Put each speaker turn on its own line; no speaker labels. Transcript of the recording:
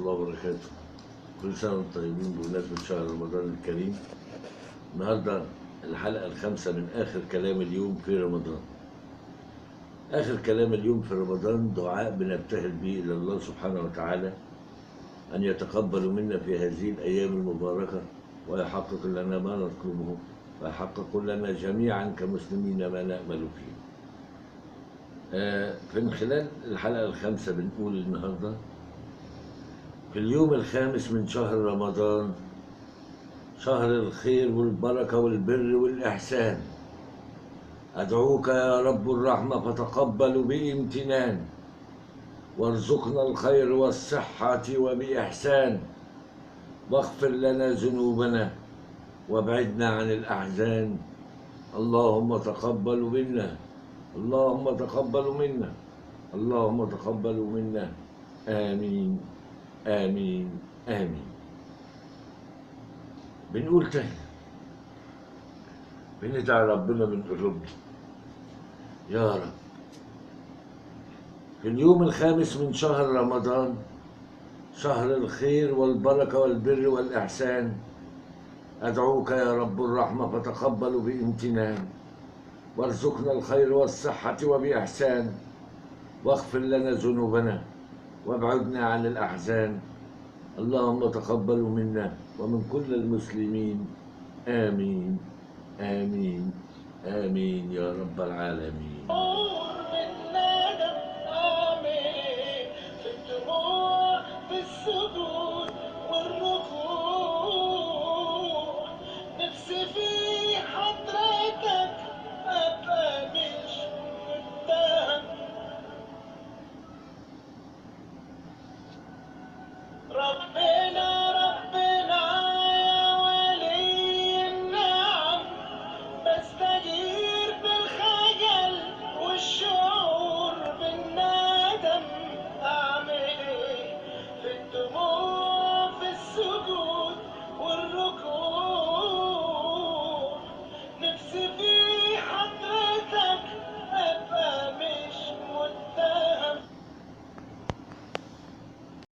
الله وبركاته. كل سنة وانتم طيبين بمناسبة شهر رمضان الكريم. النهاردة الحلقة الخامسة من آخر كلام اليوم في رمضان. آخر كلام اليوم في رمضان دعاء بنبتهل به إلى الله سبحانه وتعالى أن يتقبل منا في هذه الأيام المباركة، ويحقق لنا ما نطلبه، ويحقق لنا جميعا كمسلمين ما نأمل فيه. في خلال الحلقة الخامسة بنقول النهاردة في اليوم الخامس من شهر رمضان، شهر الخير والبركة والبر والإحسان، أدعوك يا رب الرحمة فتقبل بامتنان، وارزقنا الخير والصحة وبإحسان، واغفر لنا ذنوبنا وابعدنا عن الأحزان. اللهم تقبل منا، اللهم تقبل منا، اللهم تقبل منا، آمين آمين آمين. بنقول تاني، بندعي ربنا من قلوبنا يا رب في اليوم الخامس من شهر رمضان، شهر الخير والبركة والبر والإحسان، أدعوك يا رب الرحمة فتقبل بامتنان، وارزقنا الخير والصحة وبإحسان، واغفر لنا ذنوبنا وابعدنا عن الأحزان. اللهم تقبل منا ومن كل المسلمين، آمين آمين آمين يا رب العالمين.